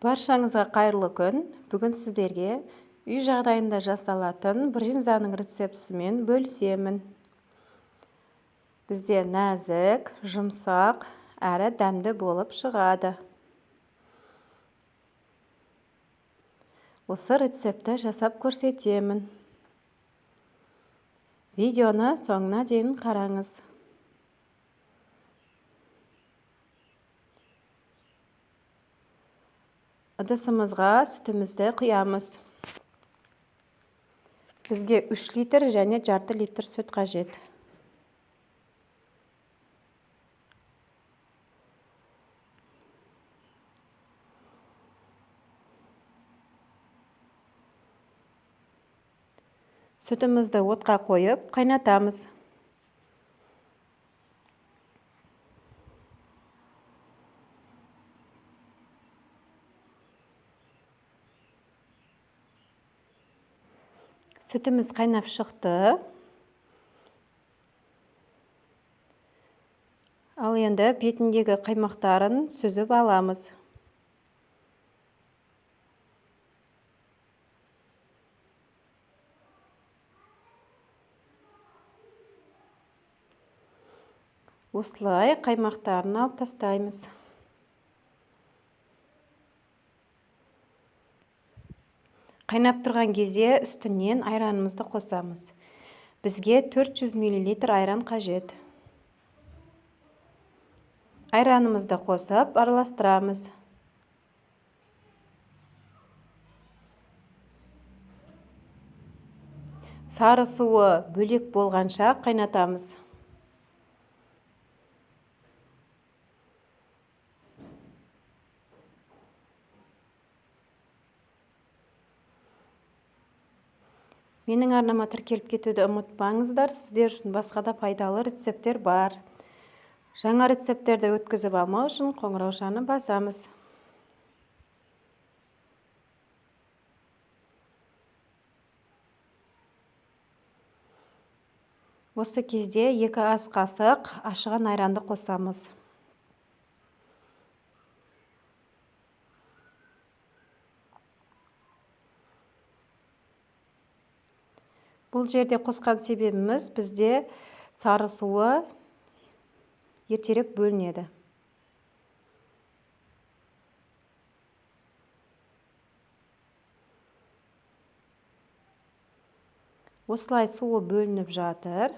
Баршаңызға қайырлы күн. Бүгін сіздерге үй жағдайында жасалатын брынзаның рецептісімен бөлісемін. Бізде нәзік, жұмсақ, әрі дәмді болып шығады. Осы рецептті жасап көрсетемін. Видеоны соңына дейін қараңыз. Ыдысымызға сүтімізді құямыз. Бізге 3 литр және жарты литр сүт қажет. Сүтімізді отқа қойып қайнатамыз. Сүтіміз қайнап шықты. Ал енді бетіндегі қаймақтарын сүзіп аламыз. Осылай қаймақтарын алып тастаймыз. Қайнап тұрған кезде үстінен айранымызды қосамыз. Бізге 400 мл айран қажет. Айранымызды қосып араластырамыз. Сары суы бөлек болғанша қайнатамыз. Менің арнама тіркеліп кетуді ұмытпаңыздар. Сіздер үшін басқа да пайдалы рецепттер бар. Жаңа рецепттерді өткізіп алмау үшін қоңыраушаны басамыз. Осы кезде 2 ас қасық ашыған айранды қосамыз. Бұл жерде қосқан себебіміз бізде сары суы ертерек бөлінеді. Осылай суы бөлініп жатыр.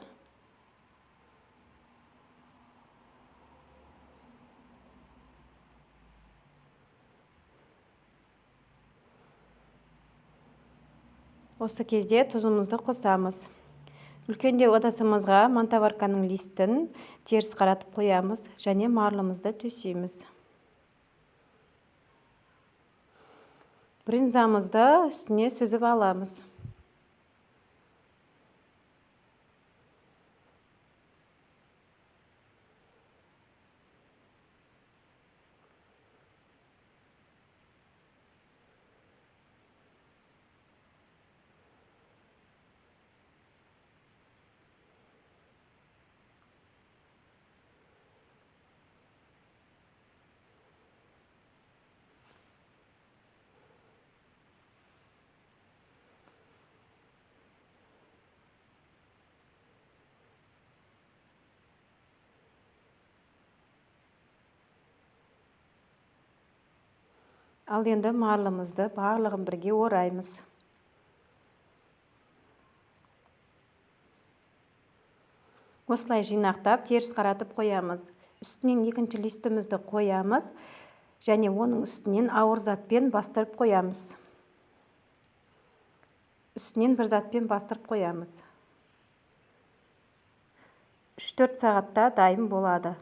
Осы кезде тұзымызды қосамыз. Үлкендеу ыдысымызға мантоварканың листін теріс қаратып қоямыз және марлымызды төсейміз. Брынзамызды үстіне сүзіп аламыз. Ал енді марлымызды барлығын бірге ораймыз. Осылай жинақтап теріс қаратып қоямыз. Үстінен екінші листімізді қоямыз және оның үстінен ауыр затпен бастырып қоямыз. Үстінен бір затпен бастырып қоямыз. 3-4 сағатта дайын болады.